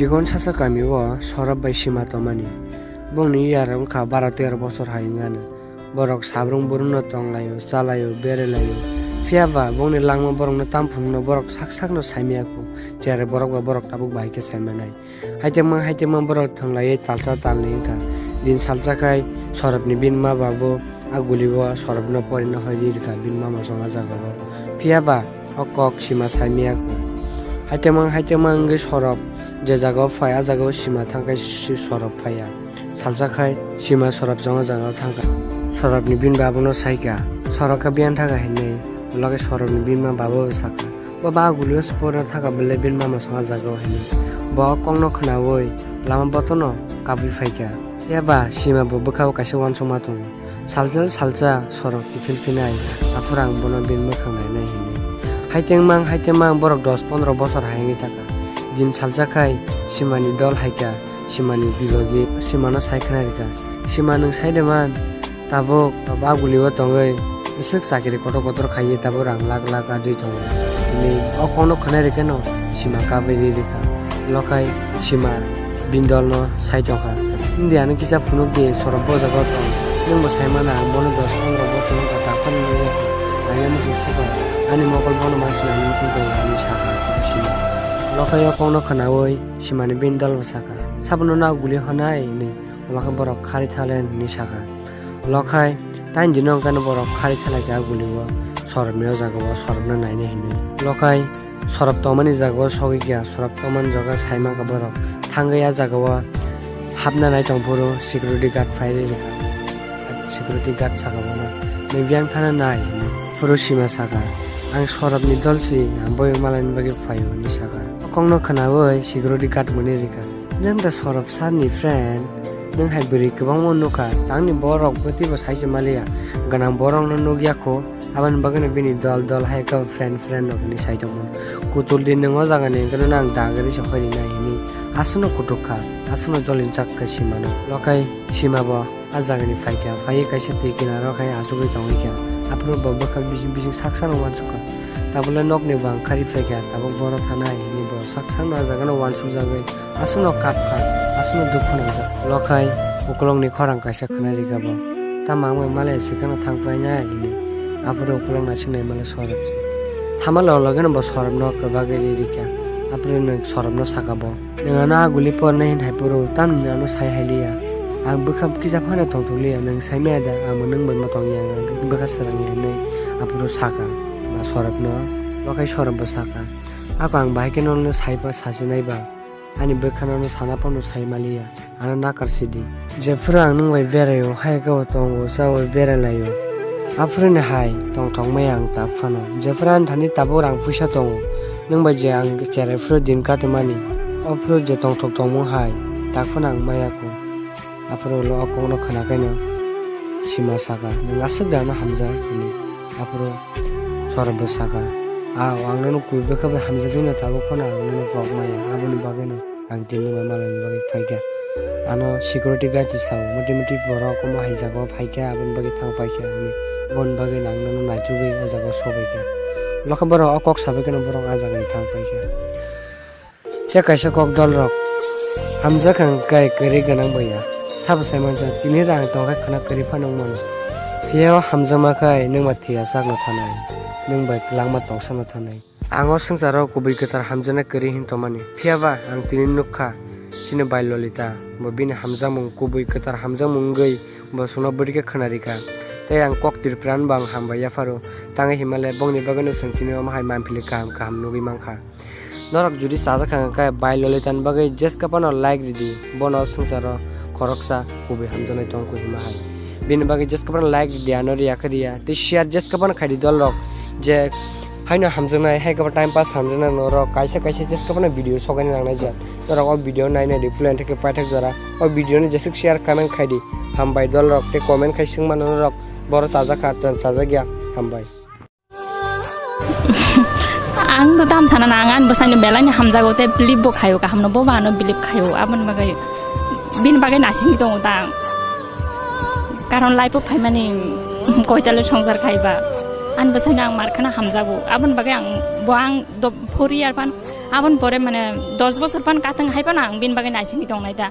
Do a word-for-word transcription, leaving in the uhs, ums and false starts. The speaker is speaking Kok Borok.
Chikon sasa kami o Sorop bai Sima tongmani. Bongni yar wngkha bara tero bosor hai wngano. Borok sabrung burungno tonglaio, chalaio, berelaio. Phiyaba bongni langma borokno tamphunukno borok sak sakno saimaya kho. Cherai borok ba borok tabuk bahai khe saimanai. Haitemang haitemang borok thwnglaiwi talsa talni wngkha. Din salsa khai Soropni bini ma babo a gulio Soropno porina hoi ri rwkha bini mama song a jagao. Phiyaba o kok Sima saimaya kho. Haitemang haitemang wngwi Sorop je jagao phai, a jagao Sima thangkhai si-, Sorop phaiya. Salsa khai Sima Sorop song a jagao thangkha. Soropni bini babono saikha, "Sorok kha biyang thangkha," hinwi. Ulo khe Soropni bini ma babo sakha, "Bo ba gulio se porna thangkha bwle bini mama song a jagao," hinwi. Bo o kokno khwnaui lama botono kabui phaikha. Phiyaba Sima bo bwkhao kaisa uansukma tongo. Salsa salsa Sorop kiphil phinai, aphuru ang bono bini mwkhang nainai hinwi. Haitemang haitemang borok dos pondro bosor hai wngwi thangkha. Din salsa khai Simani dol haikha, Simani dilogi Simano sai khna rikha, "Sima, nwng sai de man? Tabuk a gulio tongwi bwswk chakiri kotor kotor khaiwi tabuk rang lakh lakh ajwi tongo." Hinwi o kokno khwnai rikhe no Sima kabui ri rikha. Lokhai Sima bini dolno sai tongkha, "Wngdi, ano kisa phunuk di, Sorop bo jagao tong. Nwng bo sai mano, ang bono dos pondro bosor wngkha, taphano nugwi naina muchung sukha, ani mokol bono mansi naina muchung tongo," hinwi sakha Sima. Lokhai o kokno khwnaui Simani bini dol bo sakha, "Sabono na guli honai?" hinwi. Ulo khe borok khari thalen hinwi sakha. Lokhai taini dino wngkha borok khari thalaikha gulio Soropni o jagao Soropno naina hinwi. Lokhai Sorop tongmani jagao sogwi kha, Sorop tongmani jaga sai mankha borok. Thangwi a jagao hapna nai tongphuru security guard phai rikha. Security guard sakha bono, "Nwng biyang thana nai?" hinwi. Phuru Sima sakha, "Ang Soropni dol si, ang boi malaini bagwi phaio," hinwi sakha. O kokno khwnaui security guard mwnwi rikha, "Nwng da Sorop sir ni friend? Nwng hai bwrwi kwbangma nukha, tangni borok bwtwi bo sai se maliya, gwnang borokno nukya kho, aboni bagwino bini dol dol hai khe friend friend rok hinwi sai tongmano. Kutul di nwng o jagani hwnkhe nono ang dagari se hoi rinai," hinwi aswkno kutuk kha, aswkno jolijak kha Simano. Lokhai Sima bo a jagani phaikha, phaiwi kaisa twi kinaro khai achugwi tongwi kha. Aphuru bo bwkha bising bising sak sakno uansukha. Tabukle nokni bo ang khari phaikha, tabuk boro thanai hinwi bo sak sakno a jagano uansukjagwi aswkno kapkha, aswkno dukhu nangjak. Lokhai ukulokni khorang kaisa khwnai rikha bo. Tamo ang bai malai sikhano thang painai hinwi. Aphuru ukulok naising nai male Sorop se. Thama logeno bo Soropno kwbagwi ri rikha. Aphuru nwng Soropno sakha bo, "Nwng ano a guli pornai hin hai phuru tamni ano sai hai liya. Ang bwkha kisa phano tongthok liya, nwng sai maya da, ang bo nwng bai ma tong ya, ang bwkha swrang ya," hinwi aphuru sakha ma Soropno. Lokhai Sorop bo sakha, "Ako ang bahai khe nono sai pa sasinai ba, ani bwkha nono sana phano sai ma liya, ano nakar sidi. Jephuru ang nwng bai beraio, hai khe bo tongo, chaui berai laio. Aphuru ni hai tongthok maya ang tak phano. Jephuru ani thani tabuk rang puisa tongo, nwng bai je ang cherai phuru din katimani, o phuru je tongthok tongmung hai, tak phano ang maya kho." Aphuru ulo o kokno khwna khaino Sima sakha, "Nwng aswk da ano hamjak?" hinwi. Aphuru Sorop bo sakha, "A, ang nono kubui bwkha bai hamjagwino tabuk phano ang nono kok maya, aboni bagwino ang tini bai malaini bagwi phaikha. Ano security guard se sao, motamuti borok omo hai jagao phaikha, aboni bagwi thang paikha hinwi. Aboni bagwino ang nono naichugwi o jagao sobaikha." Lokha borok o kok sabai kheno borok a jagani thang paikha. Khe kaisa kok dolrok hamjak ang kai kwrwi gwnang bwya. Sabo sai mansa, tini rang tongkha khwna kwrwi phano wng mano. Phiya o hamjakma khai nwng ba thwiya sakno thanai, nwng bai kwlangma tongsano thanai. Ang o swngcharo kubui kwthar hamjaknai kwrwi hin tongmani. Phiya ba ang tini nukha chini bai Lolita, bo bini hamjakmung kubui kwthar hamjakmung wngwi bo chwngno bwrwi khe khwna rikha. Tei ang kok Tripura no bo ang hambai yapharo. Tangwi himale bongni bagwino chwng tini omo hai manphili kaham kaham nugwi mankha. Norok jodi chajak kha hwnkhe bai Lolita ni bagwi jeska phano like ridi, bono swngcharo khoroksa kubui hamjaknai tongkhu hima hai. Bini bagwi jeska phano like ridi, ano riya khe riya, tei share jeska phano khaidi dolrok je haino hamjaknai, hai khe bo time pass hamjaknai norok kaisa kaisa jeska phano video sogaina nangnai jak. Norok o video nainai di, phulai thangkhe paithak jora o video no jeswk share comment khaidi, hambai dolrok tei comment khai swngmano norok boro chajak kha, chajak ya, hambai. Ang to tam sana na, ang ani bwsai no belai ni hamjago, tei believe bo khayo, kaham no bo ba ano believe khayo, aboni bagwi bini bagwi nasing tongo ta ang. Karon life o phaimani koitale songsar khaiba. Ani bwsaino ang mar khana hamjago. Aboni bagwi ang, bo ang do-, four year pan, aboni pore mane dos bosor pan katwng hai phano ang bini bagwi naisingwi tongnai da.